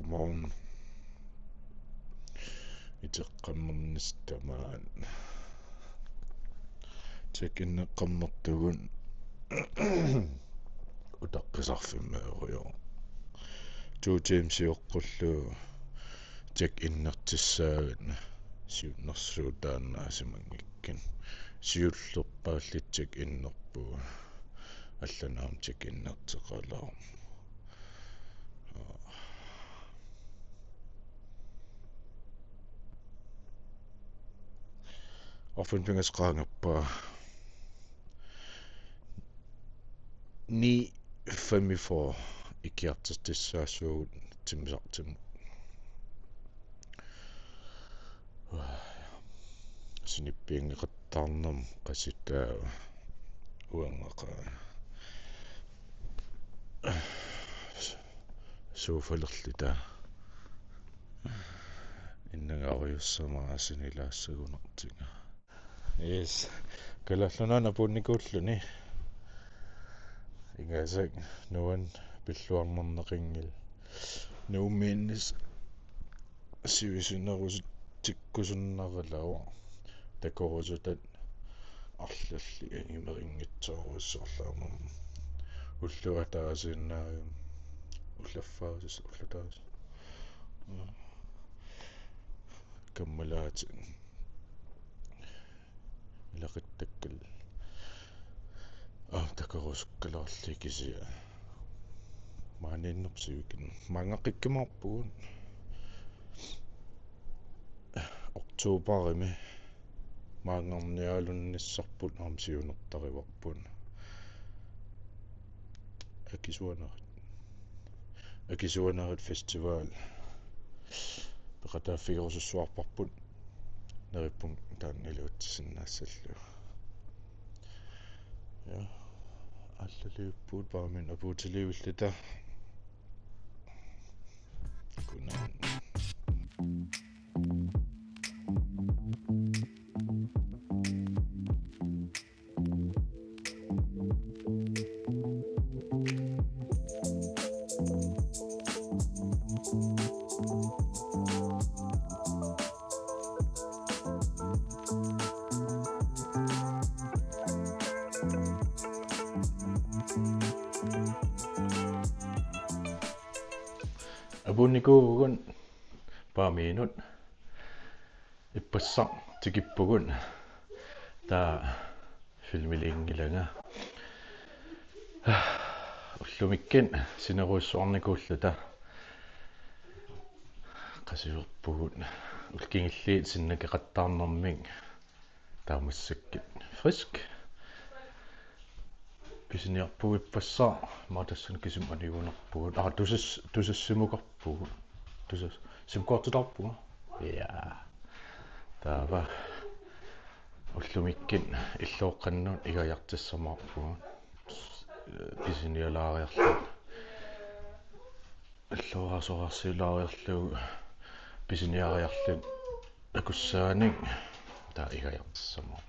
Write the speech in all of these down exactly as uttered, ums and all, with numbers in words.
Morgen. Iteqqammernissamut tamaat. Check-inneqqammertugut utaqqisarfimmeerujoq. To timer sioqqullugu check-innertissaagut siunnersuutaannaasimanngikkunik. Siullerpaalluta check-innerpugut. Allanut aamma check-innerteqalaarpoq. Arfineq-pingasut qaangerpaa. Ni femogfyrre ikiartortussaassuugut timmisartumut. Sinippianngeqattaarnermut qasitaava uangaqaa. Suufalerluta. Innangaarujussuaq aamma sinilaassagunartiga. Yes. Kalaallit Nunaannut apuunnikuulluni. Ingasak nuan pilluarnerneqanngil. Nuummiinneq sivisunerusutsikkusunnaralua. Takorusutat arlallit angimerinngitsoorujussuarlutik aamma. Ulluataasiinnaagami. Ullaffaasis ullataas. Kammalaatit. Ilaquttakkalu. Aa, takorusukkaluarlugit kisianni. Maaniinnerput sivikitsoq. Maanngaqqikkumaarpugut. Oktoberimi maanngarnialunnissarput aamma siunertarivarput. Akisuanerit. Akisuanerit festival. Peqataaffigerusukkaluarparput. Neriuppunga taanna iluatsisinnaassallugu. Ja. Aallaliuppugut Paamiunut apuutilivilluta. Godnat. Apuunnikuuvugut Paamiunut. Ippassaq tikippugut. Taava filmiliinngilanga. Ullumikkut sinerujussuarnikuulluta qasuerpugut. Ullut kingulliit sinnakeqattaarnermik. Taava massakkut frisk. Pisiniarpugut ippassaq, aamma tassani kisimi anigunarpugut. Aa, tusas-, tusassimukarpugut. Tusas-, simkortitaarpugut. Ja. Taava ullumikkut illooqqannut igajartussamaarpugut. Pisinialaariarluta. Illuaraasoraarsilaariarlugu pisiniariarluta takussaanik taava igajartussamaarpugut.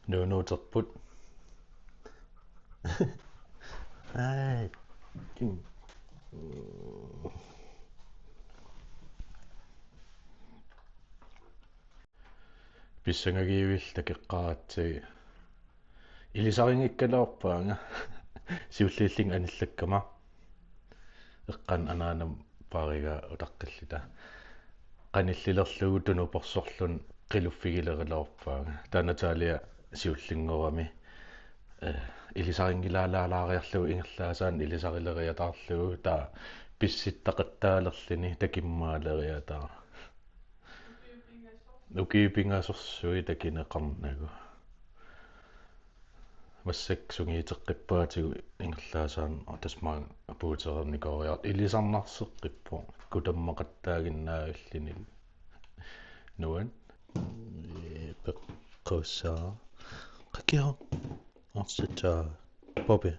Nuunuuterput. Ai. Pissangagivilluta takoqqaaratsigu. Ilisarinngikkaluarpaanga. Siulliullunga anillakkama. Eqqaanut anaanama paarigaa utaqqilluta. Qanillilerlugu tunuporsorluni qiluffigilerulaarpaanga. Taava Natalia siullinngorami. Eh, ilisarinngilaalaalaariarlugu ingerlaassaanut ilisarileriataarlugu taava pissittaqattaalerluni takummaaleriataarluni. Ukiut pingasorsuit takuneqarnagu. Massakkut sungiuteqqippaatigut ingerlaassaanut tassa maanga apuutereernikooriarluta ilisarnarseqqippoq kutammaqattaaginnavilluni nuan. Ee, peqqusaa. Qakio. Arsita. Popi.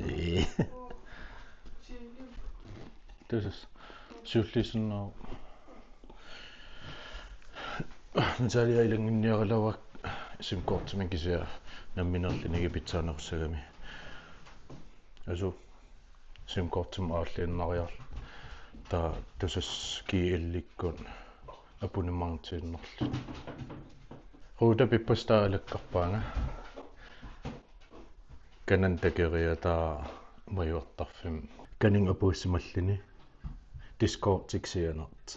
Ee. Tusas. Siulliussinnaavat. Natalia ilanngunniaraluarpara SIM-kortimik kisianni nammineerluni pitsaanerussagami. Asu SIM-kortimut aalliinnariarlugu taava Tusass G L-ikkut abonnementiinnarlugu. Router pippastaa alakkarpaanga. Kanani takeriarlugu majuartarfimmi. Kanani apuussimalluni Discord-ikkut sianerlugu.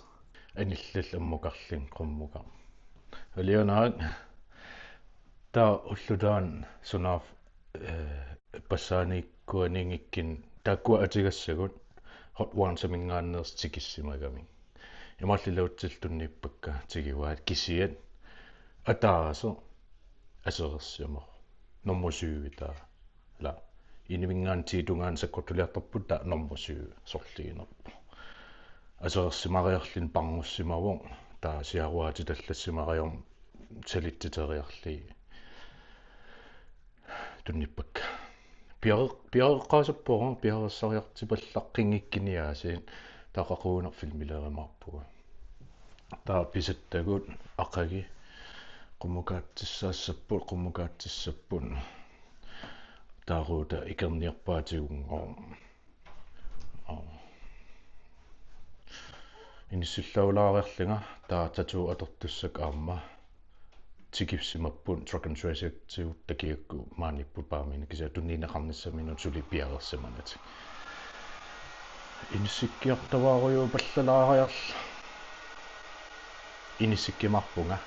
Anillallu ammukarluni qummukaq. Alianaak taava ulloq taanna sunaaffa, eh, passaaniikkuaninngikkuni taakkua atugassagut Hot Ones-iminngaanneersut tikissimagamik. Imaalillutillu tunniuppakka tiguaat kisianni ataaseq aserorsimavoq. Nummer syv taanna. Ila. Iniminngaanniit ti-tungaanut sakkortuliartorput taava nummer syv sorliinerpoq. Aserorsimariarluni pangussimavoq. Taava siaruaatitallassimariarluni salitsiteriarluni. Tunniuppakka. Piare-, piareqqaasarpoq, piareersariartipallaqqinngikkuni aasiit taava qaquguneq filmilerimaarpugut. Taava pisattagut aqagu qummukaatsissaassapput, qummukaatsissapput. Taava router ikerniarpaa tigunngoq. Aa. Inissilluulaariarlunga taava tattoo atortussakka aamma tikissimapput track and trace-itsigut takugakkit maaniipput Paamiuni kisianni tunniunneqarnissaminut suli piareersimanani. Inissikkiartuaarujuuppallalaariarlunga. Inissikkimaarpunga.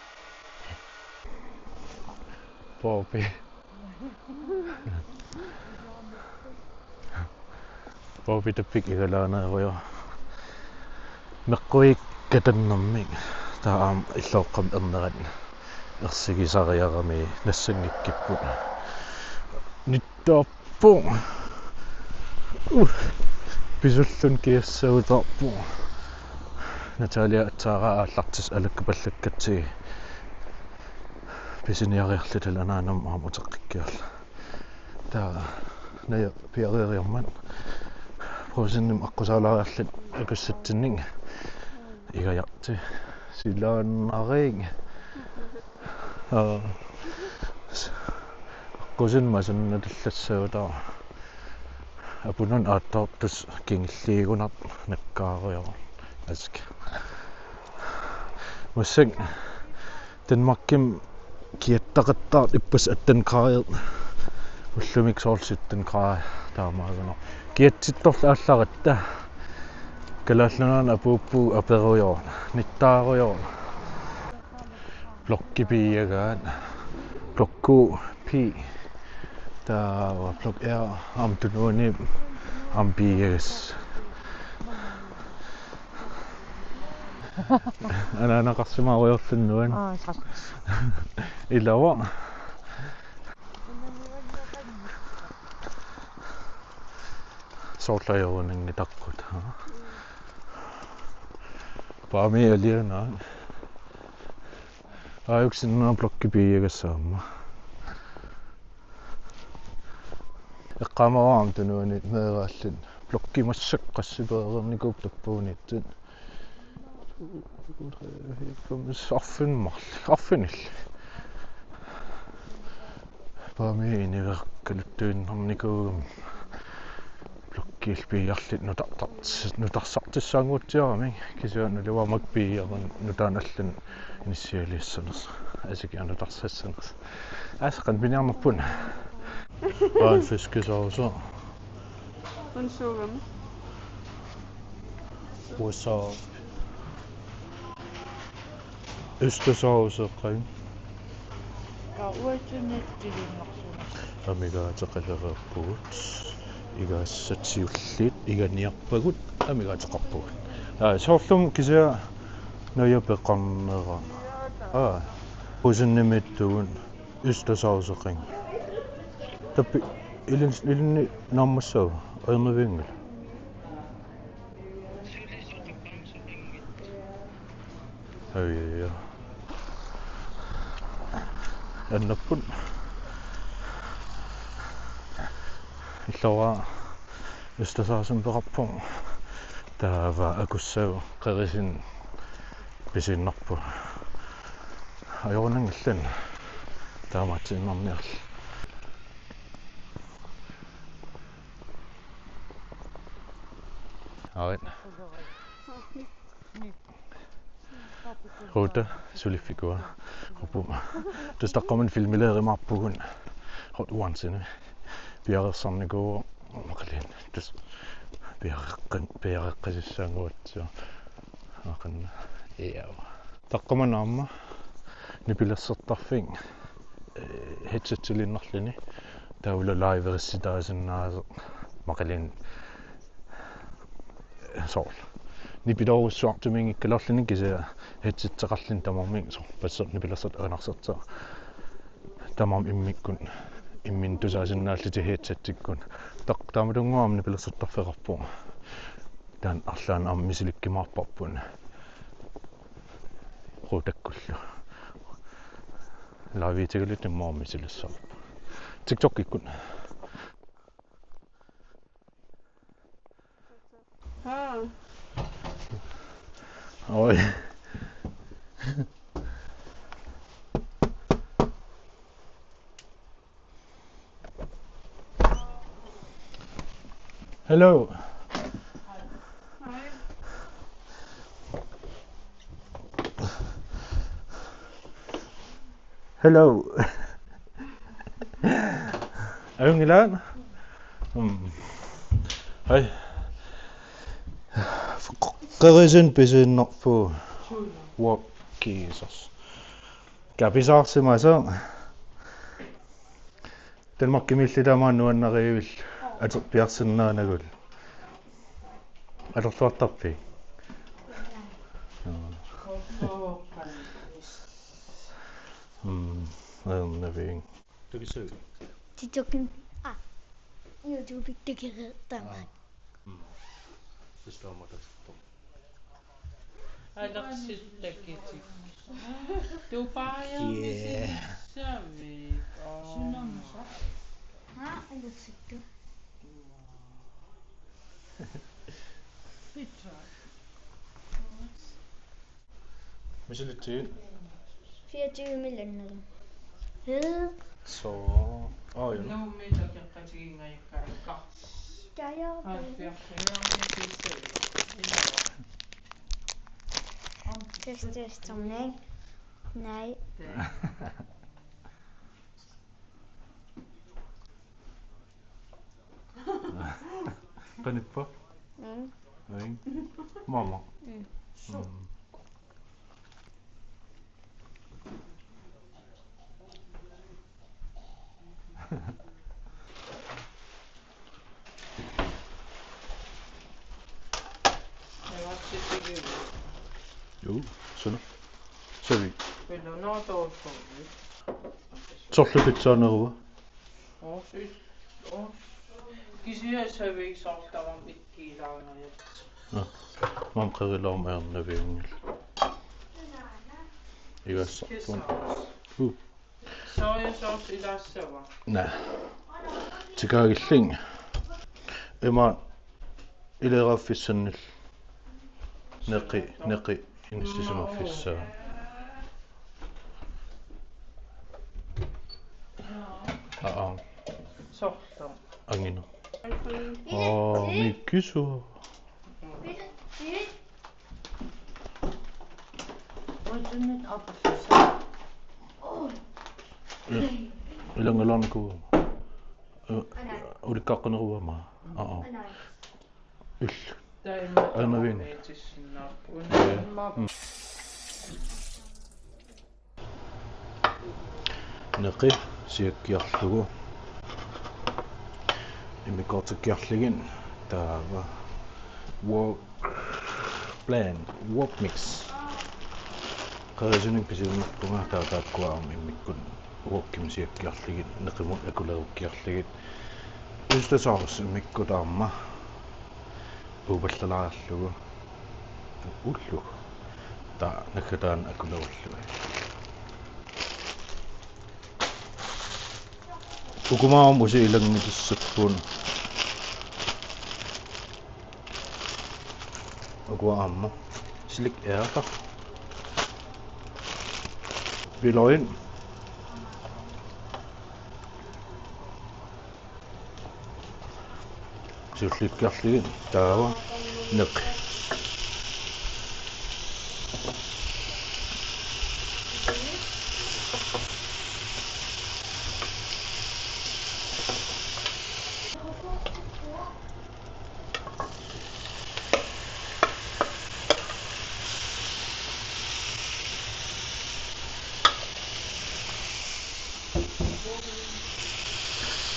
Bobby. Bobby tappik igalaanerujoq. Meqquit katannermik. Taava aamma illoqqam ernerat. Ersigisariarami nassanngikkipput. Nittoorpoq. Uh. Pisulluni kiassagutaarpoq. Natalia aatsaat aallartissat alakkapallakkatsigu. Pisiniariarluta anaanama aamma uteqqikkiarluta. Taava Naja piareeriarmat. Brugsendimik aqqusaalaariarluta akussatsinnik. Igajarti. Silaannarigit. Aa. Aqqusinermi asannatillassagutaa. Apunut aattoortussaq kingulliugunartoq nakkaariaruk. Aasiit. Massakkut Danmarkimi kiattaqattaartoq ippassaq atten grader. Ullumikkut soorlu sytten grader taamaagunarpoq. Kiatsittorlu aallaratta. Kalaallit Nunaanni apuuppugut aperujoorlunga, nittaarujoorlunga. Blokki B-iagaat. Blokku P. Taava blok R aamma tunuani aamma B-iagassaq. Anaanaqarsimaarujoorlunga nuann. Aa, tak. Ilava. Soorlu ajorunanngitaqaat. Paami alianaak. Aajuku sinna blokki B-iagassaq aamma. Eqqaamavara aamma tunuani meeraalluni. Blokki massakkut qassit pereernikuupput tappuuniittut. Arfineq-marluk, arfinillit. Paami iniveeqqaluttuinnarnikuugami. Blokkiillu piiarluta nutartar-, nutarsartussaannguutsiarami. Kisianni naluara makku piiarami nutaanik allanut inissialiassanersoq. Aasiit nutarsassanersoq. Aasiit qanoq piniarnerput. Aa, fiskesauce. Undskyld. What's up? Østersauce, okay. Amigaatiqalereerpugut. Igassat siulliit, iganiarpagut, amigaateqarpugut. Aa, soorlumi kisianni Naja peqarnera. Aa, Brugsendimiittugut Østersauce, okay. Tappi, ilin-, ilinni naammassaagut, ajornavianngilaq. Ai, ai, ai. Annapput. Illuara Østersaucemi peqarpoq. Taava akussagu qerisineq pisiinnarpugut. Ajorunanngilaq taamaatsiinnarniarli. Arit. Ruta suliffikua. Rupu. Tassa taqqamani filmilerimaarpugut. Hot Ones-ini. Piareersarnikuuvoq maqalin. Tassa piareqqan-, piareqqasissaannguatsiarpoq. Aqanna. Iau. Taqqamani aamma nipilersortarfik, eh, headsetsiliinnarluni. Taavalu liverissitaasinnaasoq maqalin soorlu. Nipiloorujussuartumiinngikkaluarluni kisianni headsetseqarluni tamarmik soorlu. Passer nipilersortaq erinarsortaq. Tamarmik immikkut, imminut tusaasinnaallutik headsetsikkut. Taq-, taamatunngua aamma nipilersortarfeqarpoq. Taanna arlaannik aamma misilikkumaarparput. Rutakkullu. Live-itigalugu immaqa misilissavarput. TikTokikkut. Haa. Oj. Hello. Hello. Ajunngilaq? Mm. Hej. Qerisineq pisiinnarpugut. Wok kiisas. Kapisaarsimasoq. Danmarkimiilli tamaat nuannarivillugu atorpiarsinnaanagullu. Atorluartarpit? Mm, ajornavianngilaq. Tukissuit. TikTokim. Ah. YouTube-ikkut takereertarmat. Mm. Sister Mother. Alarsittakitik. Dubai. Yeah. Sisavik. Aa. Haa, alarsittut. Pizza. Misilitsi. Fireogtyve millioner. Hed. Så. Åh, ja. Nuummi takeqqatigiingajakka. Jaja. Halvfjerds millioner. Test, test, test. Nej. Qanippa? Mm. Ring. Mama. Mm. Mm. Jo, sådan. Sorry. Sorlu pitsaanerua. Kisianni saviik soorlu tamarmik ikkiilaangajat. Aa, maani qerilaarmat ajornavianngilaq. Igassarput. Soja sauce ilaassava? Naa. Tikaagillugu. Ima ileeraaffissannillu. Neqi, neqi inissisimaffissaa. Aa. Soorlu. Angina. Aa, mikkisu. Uatsinnut aperlusa. Ilanngullaarnikuuvoq. Ulikkaaqqaneruvoq aamma. Aa. Illu. Taima. Ajornavianngilaq. Una. Mm. Neqi siakkiarlugu. Immikkoortikkiarlugit taava wok blend, wok mix. Qerisineq pisiinnarpunga taava taakkua aamma immikkut wokkimik siakkiarlugit, neqimut akulerukkiarlugit. Østersaus immikkut aamma. Uupallalaarlugu. Ullu. Taava naggataani akulerullugu. Uku aamma usi ilanngutissappugut. Ukua aamma. Slik ærter. Pilorian. Siulliukkiarlugit taava neqi.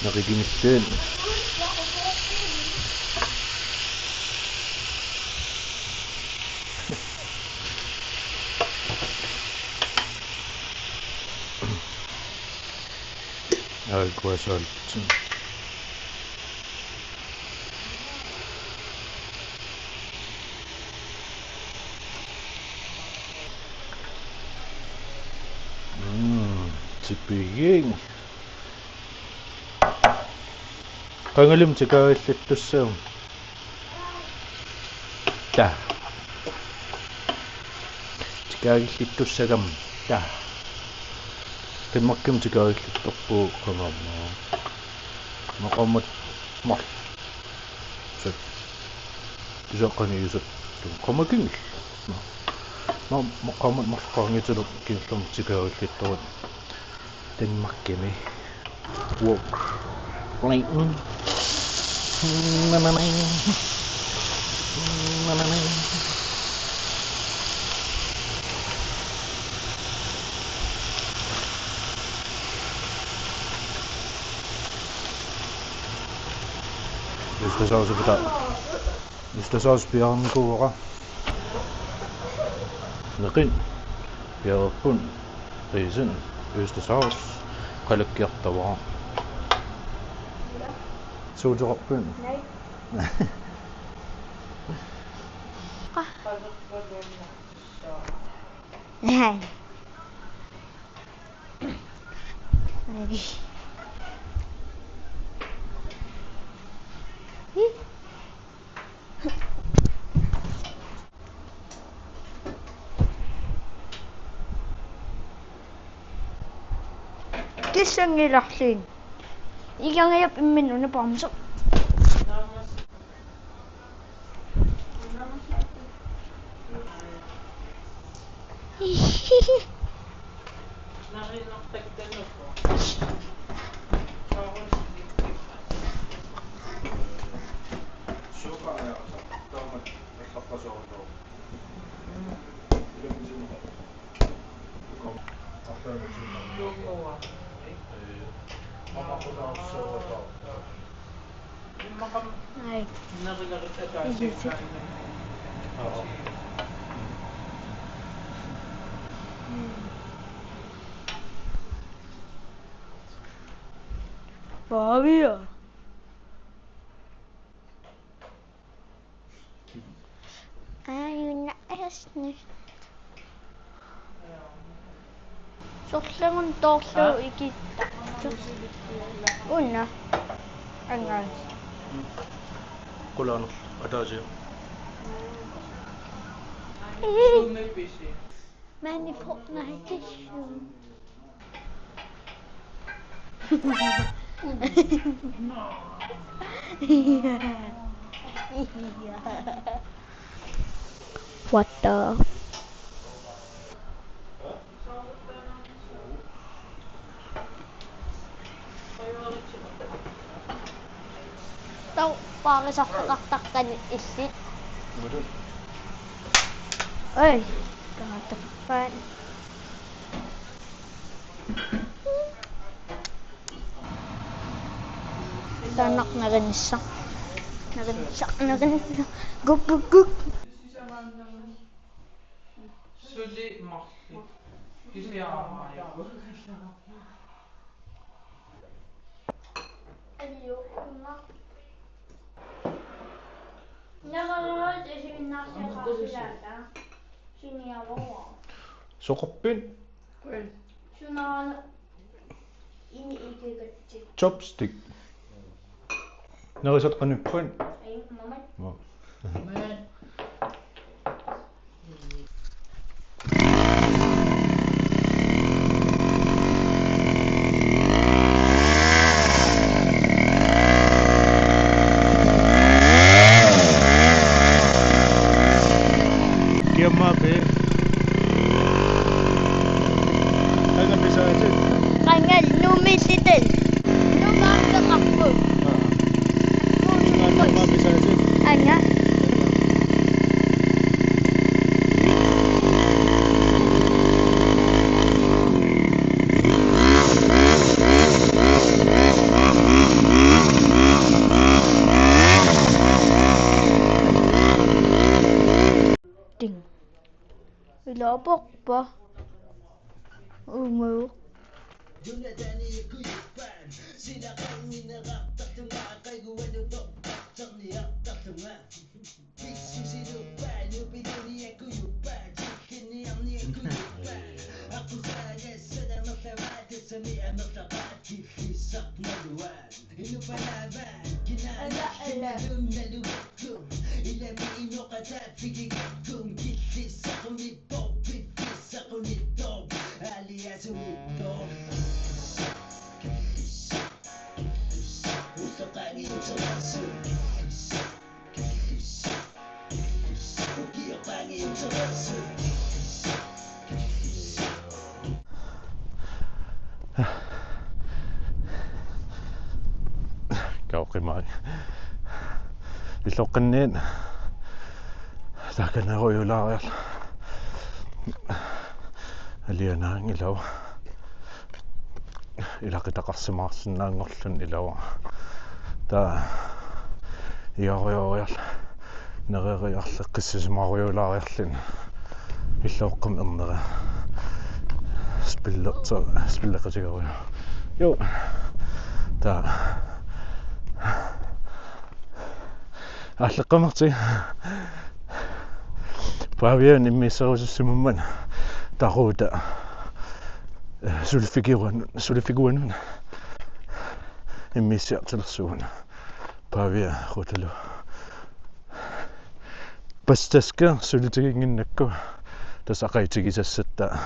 Neqikingilluunniit. Aajuku salt. Mm, tipigik. Qangalimi tikaagillittussagami. Ta. Tikaagillittussagami. Ta. Danmarkimi tikaagillittorpugut qangaammaa. Maqaammat mar-, sat. Tusaqqani isat. Qamakingil. Ma-, maqaammat marluk qaangiutilik kingullermik tikaagillittorit. Danmarkimi. Walk. Bling. Nananai. Nananai. Østersøvsipita. Østersøvs piareernikuuara. Neqit piareerput. Riisit, østersøvs, qalakkiartavara. Suuteqarpit? Nej. Nej. Nej. Kissanngilarlugit. Igangajap imminut una bamse. Nej. Pavia. Aajuna asni. Sorlagun toorlugu. Aa? Ikitta. Una. Angal. Qulaanerlu ataasiarluni. Maani Fortnite. What the? Tau paarisartaqartartani illit. Oi, kaatappaat. Taanna nerinissaq. Nerinissaq, nerinissaq. Guk, guk, guk. Suli marluk. Kisianni aamma. Soqarpit? Chopstick. Nerisat qanippuit? Aa. Qanga pisaatit? Qanga Nuummiilluta. Nuummi aamma peqarpoq. Aa. Qanga Nuummi pisaatit? Anga. Ting. Ilapporpa? Uumuu. Kauqimaak. Illoqqinniit taakanerujuulaariarlunga. Alianaanngilagut. Ilaqutaqarsimaarsinnaanngorluni ilaa. Taava igarujoriarlunga. Nereriarlunga qissisimaarujuulaariarlunga. Illoqqami ernera. Spillerter, spilleqatigaruju. Jo. Taava. Aalleqqamerti. Pavian immiusserusussimammat taruuta. Sulfiguan, sulfiguanun. Immiussiartulersugut. Pavia qutalu. Pastaska sulitiginnginnakku tassa aqagu tigusassatta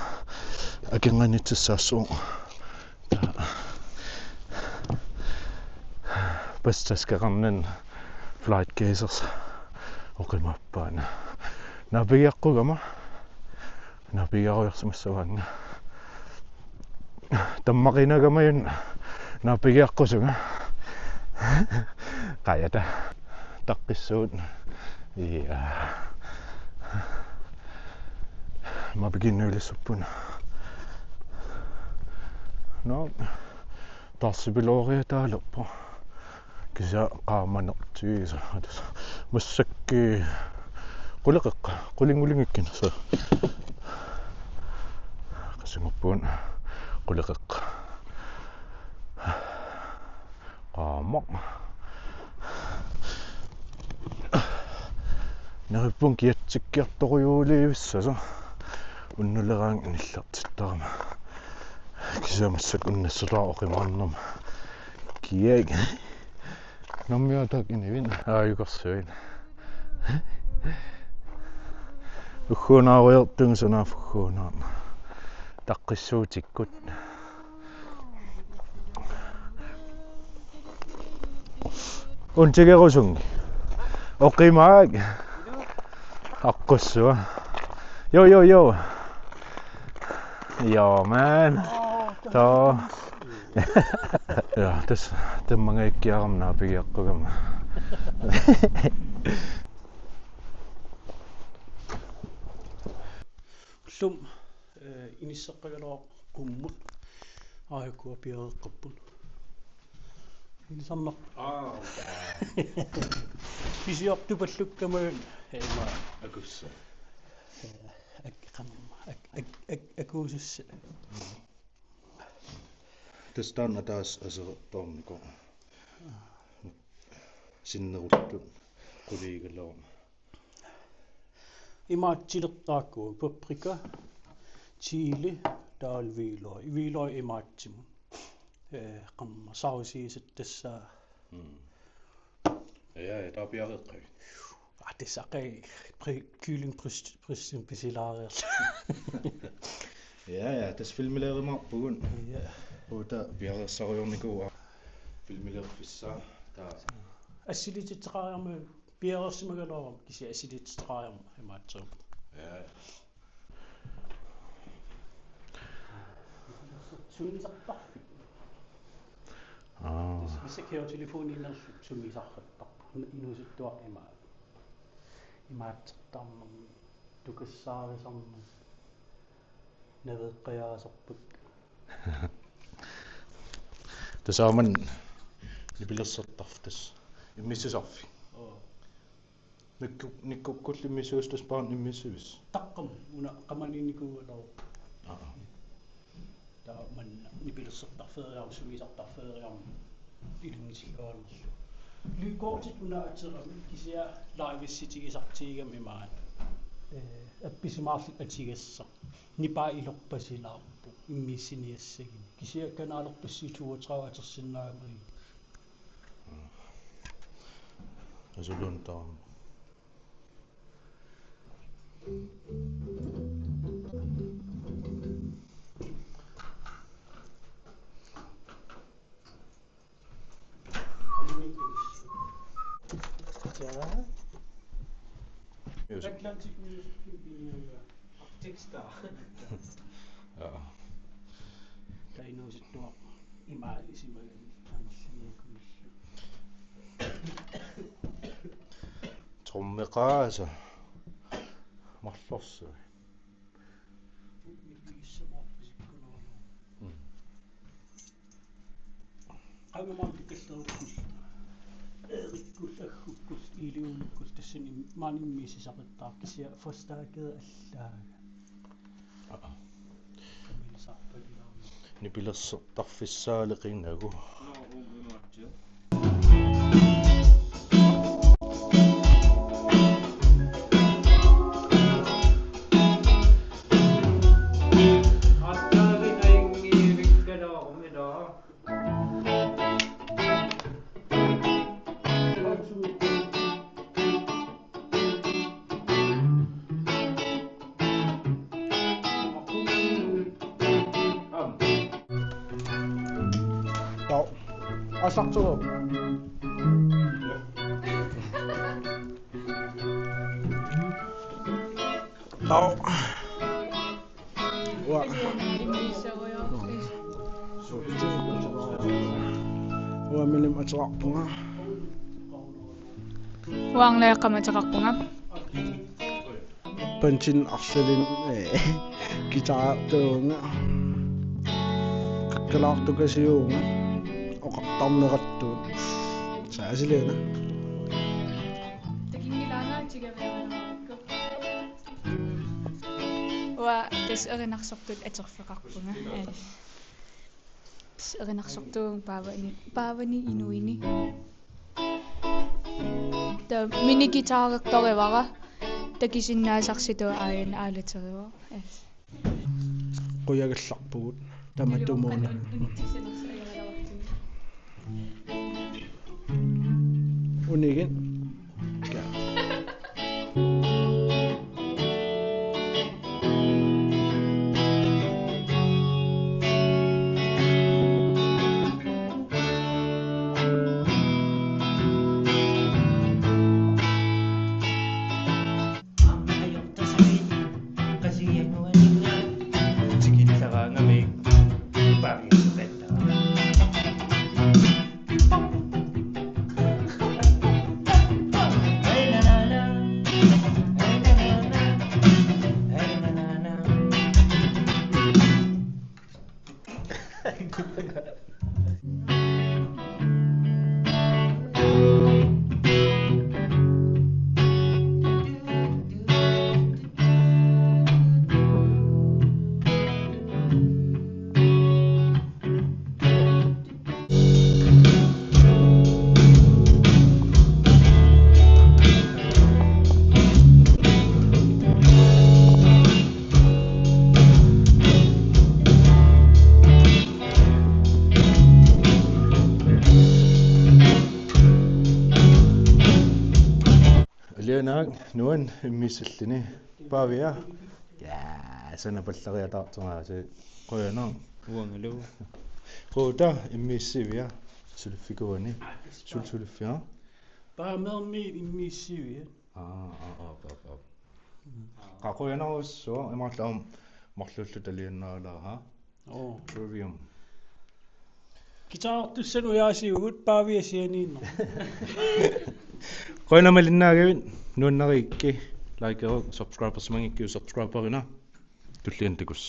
akornanniittussaassuuvoq. Pastaskaqarnani flight casersi oqimappaana. Naapigiaqqugama. Naapigiarujarsimassavaannga. Tammaqinagamajunnga naapigiaqqusunga. Qajata. Taqqissuut. Ja. Mapiginnuilissuppuna. No. Taarsipilooriataalerpoq. Kisianni qaamanertiisa. Massakkut quleqeq, qulingulingikkina so. Qassinngorpugut quleqeq. Qaamaq. Neriuppunga kiatsikkiartorujuulivissasoq. Unnuleraangat nillertittarama. Kisianni massakkut unnassutaavoq oqimaarnerma. Kiak. Nammiaataak inivin. Aajukarsuin. Ugguunaarujoortunga sunaaffa ugguunaarna. Taqqissuutikkut. Untigerusunngilaq. Oqimaak. Aqqussua. Jo, jo, jo. Jo, man. Too. Ja, tassa tamangajaakkiarama naapigiaqqugama. Ullumi, eh, inisseqqagaluarpoq qummut. Aajuku piareeqqapput. Inisarnaq. Aa, okay. Pisiortupallukkama, eh, ima. Akussa. Eh, ak-, qam-, ak-, ak-, ak-, akuusussa. Tassa taanna ataaseq aserortoornikoq. Sinneruttut quliigaluarmat. Imaattulertaakku paprika, chili, taavalu hvidløg. Hvidløg imaattumut. Eh, qamma sauciisa tassa. Mm. Ja, ja, taava piareeqqavit. Aa, tassa aqagu pri-, kylling bryst, brystimik pisilaariarlugu. Ja, ja, tassa filmilerimaarpugut. Ja. Uta piareersarujoornikuuvoq. Filmileriffissaa. Taava. Assilititseqariarmat piareersimagaluarama kisianni assilititseqariarmat imaattoq. Sungiusartarfik. Aa. Tassa kisianni telefoniinnarlugu sungiusartarpoq. Inuusuttuaq ima. Imaattortarnermik. Tukassaarisarnermik. Naveeqqajaasarput. Tassa aamma nipilersortarfik tassa. Immiussisarfik. Oo. Nikku-, nikkukkullu immiussivisi tassa barn immiussivisi? Taqqam una qamani nikuugaluarpoq. Aa. Taava manna nipilersortarfeeriarmat sungiusartarfeeriarmat ilunngisilluarnerlu. Lydkortit una ateramik kisianni live-issutigisartigigami maani. Ee, appisimaarlugu atugassaq. Nipaa ilorpasilaarpoq immiussiniassaguni. Kisianni kanalerpassuit toogtredive atorsinnaagami. Asuluun taama. Just. Atlantic News Pioneer. Arctic Star. Jaa. Taava inuusuttuaq imaalisimagami amerliniakkumillu. Trommeqaasa. Marlorsui. Mm. Qanga maani tikilluarukku. Eerikkut, Aggukkut, Iliunukkullu tassani maani immiussisaqattaarput kisianni forstærkeri allaaga. Aa. Kamilisarpalilaarmi. Nipilersortarfissaaleqinagu. Taava. Asartugu. Taava. Uanga. Uanga minim atuarpunga. Uanga Lea Qamaqarpunga. Pantin arlalin, eh, guitartuuvunga. Kakkalaartukasiuvunga. Oqartarnerattuut. Saasiliana. Takinngilaanga tigaviarumaarukku. Uanga tassa erinarsortut atorfeqarpunga. Eh. Erinarsortuuvunga paavani, paavani inuini. Taava miniguitarertorivara, takusinnaasarsitu aajuna aalaterivara. Qujagallarpugut tamatumuuna. Unigit. Alianaak nuan immiussilluni. Paavia. Ja, sana pallariataartoraasi. Qujanaq. Uangalu. Quuta immiussivia. Suliffikuani. Sul suliffia. Paamermi immiussivia. Aa, aa, aa, aa, aa. Qaqujanarujussuaq imaarlaam marluullu taliannaalaha. Oo. Trivium. Guitartussanut ujaasiugut Paavi asianiinno. Qujanaq malinnaagavit, nuannarigukku, likeri, subscribersimanngikkuit subscriberina. Tulliani takuss.